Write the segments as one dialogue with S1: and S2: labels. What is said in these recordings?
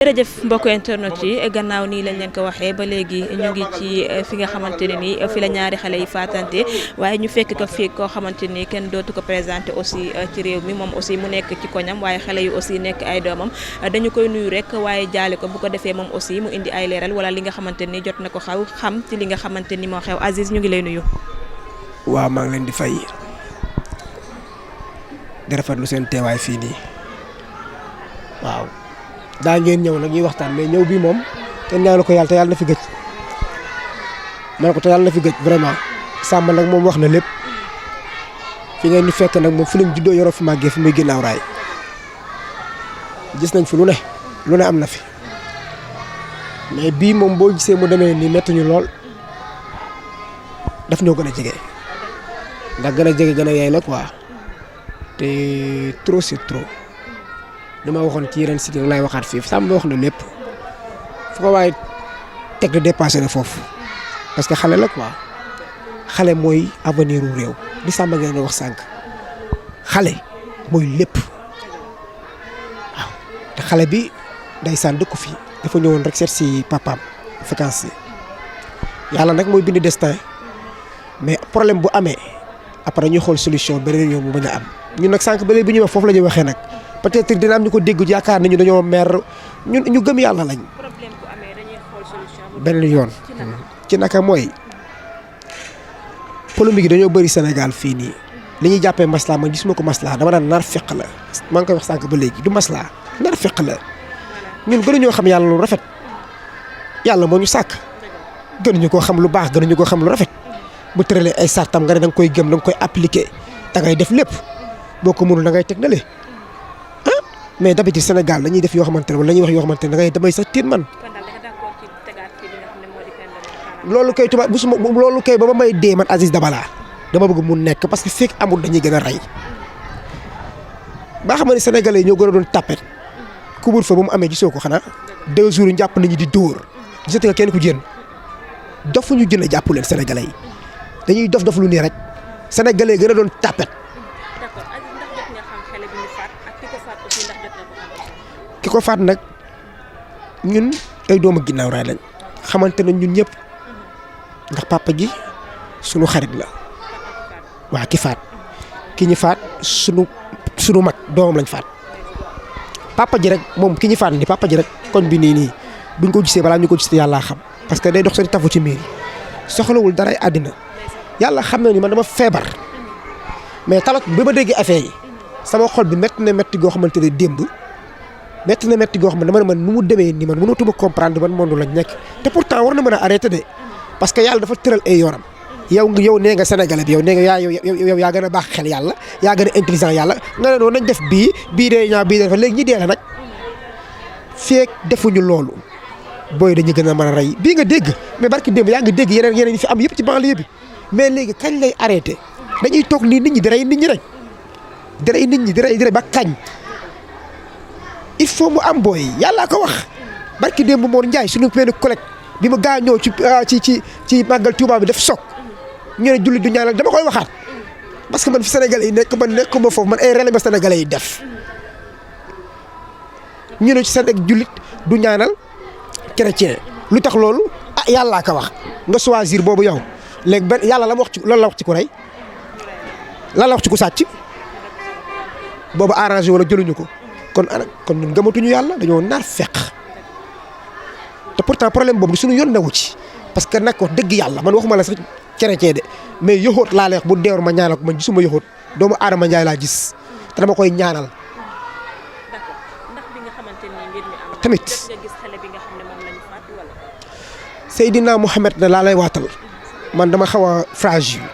S1: jërëjëf mbokk internet yi gannaaw nii lañ leen ko waxee ba léegi ñu ngi ci fi nga xamante ne nii fi la ñaari xale yi faatante waaye ñu fekk ko fii koo xamante ni kenn dootu ko présenté aussi ci réew mi moom aussi mu nekk ci koñam waaye xale yu aussi nekk ay doomam dañu koy nuyu rek waaye jaale ko bu ko defee moom aussi mu indi ay leeral wala li nga xamante ni jot na ko xam ci li nga xamante ni moo xew. Aziz ñu ngi lay nuyu.
S2: waaw maa ngi leen di fay di rafetlu seen teewaay fii nii waaw. daa ngeen ñëw nag ñuy waxtaan mais ñëw bii moom te ñaanu ko yàlla te yàlla na fi gëj man ko te yàlla na fi gëj vraiment Samba nag moom wax na lépp fi ngeen ñu fekk nag moom fi lañ juddoo yoroo fi màggee fi muy ginnaaw raay gis nañ fi lu ne am na fi mais bii moom boo gisee mu demee nii métti ñu lool daf ñoo gën a jege ndax gën a jege gën a yaay la quoi te trop c'est trop. li ma waxoon ci yeneen site yi laay waxaat fii Samba wax na lépp fu ko waaye teg de dépassé na foofu parce que xale la quoi xale mooy avenir u réew li Samba ngeen wax sànq xale mooy lépp waaw te xale bi ndeysaan dëkku fi dafa ñëwoon rek seet si papaam vacances yi yàlla nag mooy bind destin mais problème bu amee après ñu xool solution beneen yoon mu bañ a am ñun nag sànq ba léegi bi ñuy wax foofu la ñuy waxee nag. peut-être dina am ñu ko dégg yaakaar nañu dañoo mer ñun ñu gëm yàlla lañ.
S1: problème bu amee dañuy xool solution.
S2: benn yoon ci naka mooy polémique yi dañoo bëri Sénégal fii nii li ñuy jàppee maslaa man gisuma ko maslaa dama daan nar feq la maa ngi koy wax sànq ba léegi du maslaa nar feq la ñun gënuñoo xam yàlla lu rafet yàlla moo ñu sàkk gënuñu koo xam lu baax gënuñu koo xam lu rafet bu tëralee ay sartam nga ne da nga koy gëm da nga koy appliquer da ngay def lépp boo ko mënul da ngay teg na le mais d'habitude Sénégal dañuy def yoo xamante ne wala dañuy wax yoo xamante ne damay sax tiit man. loolu kay tubaab loolu kay ba ma may dee man Aziz Dabala dama bëgg mu nekk parce que fekk amul dañuy gën a rey ba xam ne sénégalais yi ñoo gën a doon tapet couvre-feu ba mu amee gisoo ko xanaa 2 jours jàpp nañu di dóor gisate nga kenn ku jën dofuñu jën a jàpp leen sénégalais yi dañuy dof lu nii rek sénégalais gën a doon tapet. ki ko faat nag ñun ay doomu ginnaaw raay lañ xamante nañ ñun ñëpp ndax papa ji sunu xarit la waa ki faat ki ñu faat sunu mag doomam lañ faat papa ji rek moom ki ñu faat ni papa ji rek koñ bi nii buñ ko gisee balaa ñu ko gis yàllaa xam parce que day dox seen tafu ci miir yi soxlawul dara àddina yàlla xam na ni man dama feebar mais talot bi ma déggee affaire yi sama xol bi métti goo xamante ne démb. metti na metti goo xam ne dama ne man nu mu demee nii man mënatuma comprendre ban monde lañ nekk te pourtant war na mën a arrêté de parce que yàlla dafa tëral ay yoonam yow nee nga sénégalais bi yow nee nga yow yaa gën a baax xel yàlla yaa gën a intelligent yàlla nga ne noonu nañ def bii dee ñaa bii dee dafa léegi ñi dee la nag feek defuñu loolu booy dañu gën a mën a rey bii nga dégg mais barki démb yaa ngi dégg yeneen yi fi am yëpp ci banlieue bi mais léegi kañ lay arrêté dañuy toog nii nit ñi di rey nit ñi rek di rey nit ñi di rey ba kañ. il faut mu am booy yàllaa ko wax barki démb Mor Ndiaye suñu benn collègue bi ma gaañoo ci màggal Touba bi def soog ñu ne jullit du ñaanal dama koy waxaat parce que man fi Sénégalais yi nekk man nekkuma foofu man ay relais ma Sénégalais yi def ñu ne ci Sénégal jullit du ñaanal chrétien lu tax loolu yàllaa ko wax nga choisir boobu yow léegi benn yàlla la la wax ci ku rey lan la wax ci ku sàcc boobu arrangé wala jëluñu ko. kon ñun gëmatuñu yàlla dañoo nar feq te pourtant problème boobu suñu yoon newu ci parce que nag wax dëgg yàlla man waxuma la sax chrétien de mais yoxóot laa lay wax bu deewar ma ñaanal ko man gisuma yoxóot doomu aadama njaay laa gis te dama koy ñaanal.
S1: ndax bi nga xamante ni mbir mi am
S2: tamit
S1: nga gis xale bi nga xam ne moom lañu faat wala.
S2: Seydina Mohamed ne laa lay waatal man dama xaw a fragile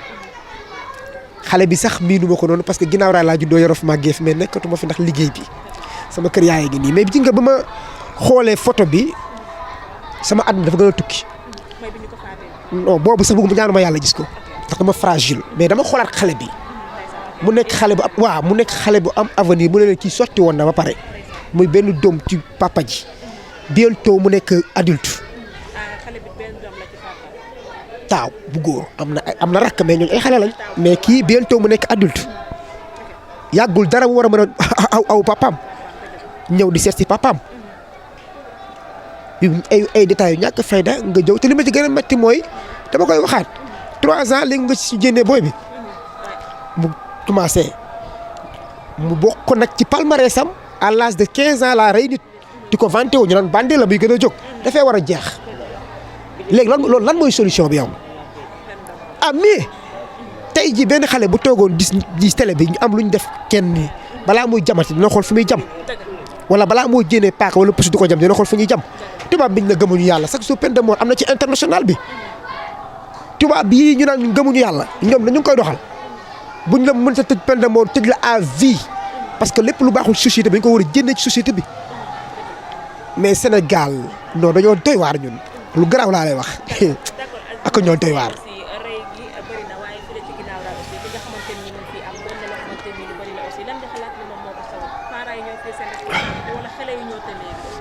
S2: xale bi sax miinuma ko noonu parce que ginnaaw raay laa juddoo Yorof màggee fi mais nekkatuma fi ndax liggéey bi. sama kër yaay gi nii mais bi nga ba ma xoolee photo bi sama àdduna dafa gën a tukki non boobu sax bëgg mu ñaanuma yàlla gis ko ndax dama fragile mais dama xoolaat xale bi mu nekk xale bu am avenir mu ne leen kii sotti woon na ba pare muy benn doom ci papa ji bientôt mu nekk adulte taaw bu góor am na rakk mais ñooñu ay xale lañ mais kii bientôt mu nekk adulte yàggul dara mu war a mën a aw papaam ñëw di seet si papaam ay détails yu ñàkk fayda nga jëw te li ma ci gën a métti mooy dama koy waxaat 3 ans léegi nga ci génnee booy bi mu commencé mu bokk nag ci palmarès am à l'âge de 15 ans laa rey nit di ko vanté wu ñu naan bandi la muy gën a jóg dafay war a jeex léegi loolu lan mooy solution bi yow mais tey ji benn xale bu toogoon gis télé bi ñu am lu ñu def kenn nii balaa muy jamati dina xool fu muy jam wala balaa moo génnee paaka wala pusu di ko jam dina xool fu ñuy jam tubaab biñ na gëmuñu yàlla chaque jour peine de mort am na ci international bi tubaab bii ñu naan gëmuñu yàlla ñoom dañu ngi koy doxal buñ la mën sa tëj peine de mort tëj la à vie parce que lépp lu baaxul société bi dañ ko war a génne ci société bi mais Sénégal non dañoo doy waar ñun lu garaaw laa lay wax ak ñoo doy waar.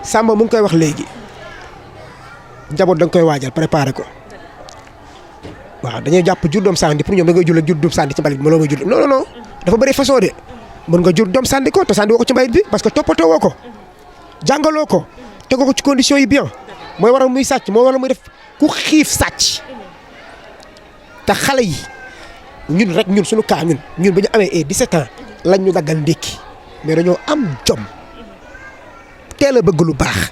S2: Samba mu ngi koy wax léegi njaboot da nga koy waajal préparé ko waaw dañuy jàpp jur doom sànni pour ñoom da ngay jur doom sànni ci mbalit bi loolu nga jur non dafa bëri façon de mën nga jur doom sànni ko te sànni woo ko ci mbalit bi parce que toppatoo woo ko jàngaloo ko tegoo ko ci conditions yi bien mooy waral muy sàcc mooy waral muy def ku xiif sàcc te xale yi ñun suñu cas ñun ba ñu amee 17 ans lañ ñu daggal ndékki mais dañoo am jom. teel a bëgg lu baax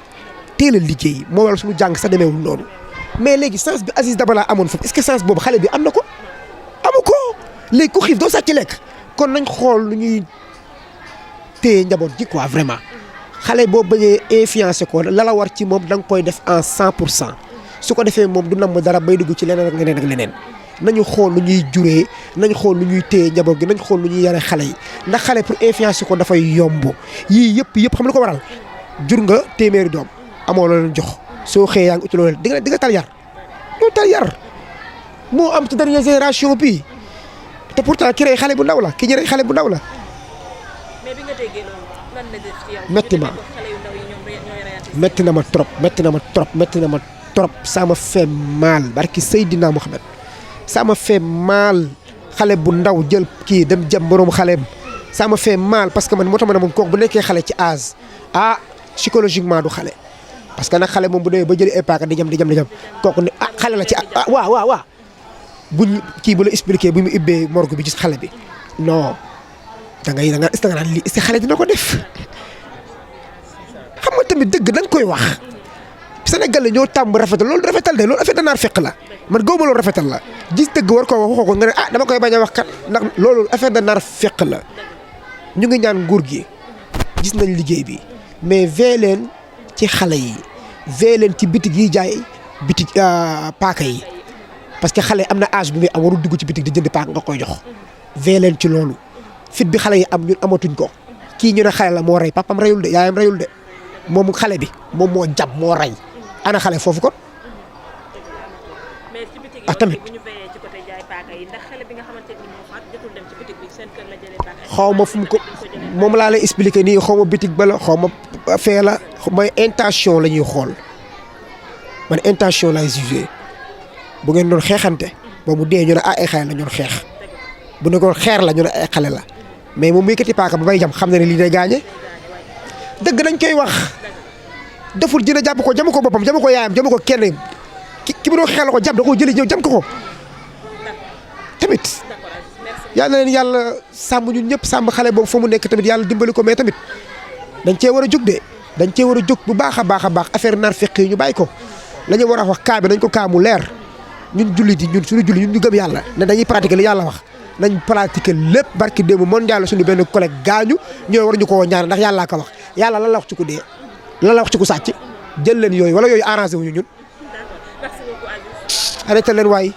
S2: teel a liggéey moo waral suñu jàng sax demeewul noonu mais léegi sens bi Aziz Dabala amoon foofu est-ce que sens boobu xale bi am na ko amu ko léegi ku xiif doo sàcc lekk kon nañ xool lu ñuy téye njaboot ji quoi vraiment xale boo bañee influencé ko la war ci moom da nga koy def en 100% su ko defee moom du namm dara bay dugg ci leneen ak leneen nañu xool lu ñuy juree nañ xool lu ñuy téye njaboot gi nañ xool lu ñuy yare xale yi ndax xale pour influencer ko dafay yomb yii yëpp xam lu ko waral jur nga téeméeri doom amoo loo leen jox soo xëyee yaa ngi uti loolu di nga tal yar doo tal yar moo am ci dernière génération bi te pourtant ki rey xale bu ndaw la ki ñu rey xale bu ndaw la.
S1: mais bi nga déggee loolu lan la def ci yow.
S2: metti na ma trop ça me fait mal barki Seydina Mohamed ça me fait mal xale bu ndaw jël kii dem jëm borom xaleem ça me fait mal parce que man moo tax ma ne moom kooku bu nekkee xale ci âge psychologiquement du xale parce que nag xale moom bu demee ba jëli ay paaka di jam kooku ne xale la ci waaw buñ kii bu la expliqué bu mu ubbee morgue bi gis xale bi non da nga naan lii est-ce que xale dina ko def xam nga tamit dëgg dañ koy wax Sénégal la ñoo tàmm rafetal loolu rafetal de loolu affaire danaar fekk la man gëwuma loolu rafetal la gis dëgg war koo wax waxoo ko nga ne dama koy bañ a wax kat ndax loolu affaire danaar fekk la ñu ngi ñaan nguur gi gis nañ liggéey bi mais vee leen ci xale yi vee leen ci bitig yi jaay bitig paaka yi parce que xale am na âge bi muy am warul dugg ci bitig di jënd paaka nga koy jox vee leen ci loolu fit bi xale yi am ñun amatuñ ko kii ñu ne xale la moo rey papam reyul de yaayam reyul de moom xale bi moom moo jam moo rey ana xale foofu kon tamit xaw ma fu mu ko moom laa lay expliquer nii xaw ma bitig ba la xaw ma fee la mooy intention la ñuy xool man intention lay jugé bu ngeen doon xeexante ba mu dee ñu ne ay xale la ñu doon xeex bu nekkoon xeer la ñu ne ay xale la mais moom muy kati paaka ba bay jam xam na ne lii day gaañe dëgg dañ koy wax deful dina jàpp ko jam ko boppam jam ko yaayam jam ko kenn ki mu doon xeexal ko jam da koo jëli ñëw jam ko tamit. yàlla leen yàlla sàmm ñun ñëpp sàmm xale boobu fa mu nekk tamit yàlla dimbali ko mais tamit dañ cee war a jóg de dañ cee war a jóg bu baax a baax affaire nar fekk yi ñu bàyyi ko la ñu war a wax kaa bi nañ ko kaa mu leer ñun jullit yi ñun suñu julli ñun ñu gëm yàlla ne dañuy pratiquer li yàlla wax nañ pratiquer lépp barki démb mondial suñu benn collègue gaañu ñoo war ñu ko ñaan ndax yàllaa ko wax yàlla lan la wax ci ku dee lan la wax ci ku sàcc jël leen yooyu wala yooyu arrangé wuñu ñun arrêté leen waay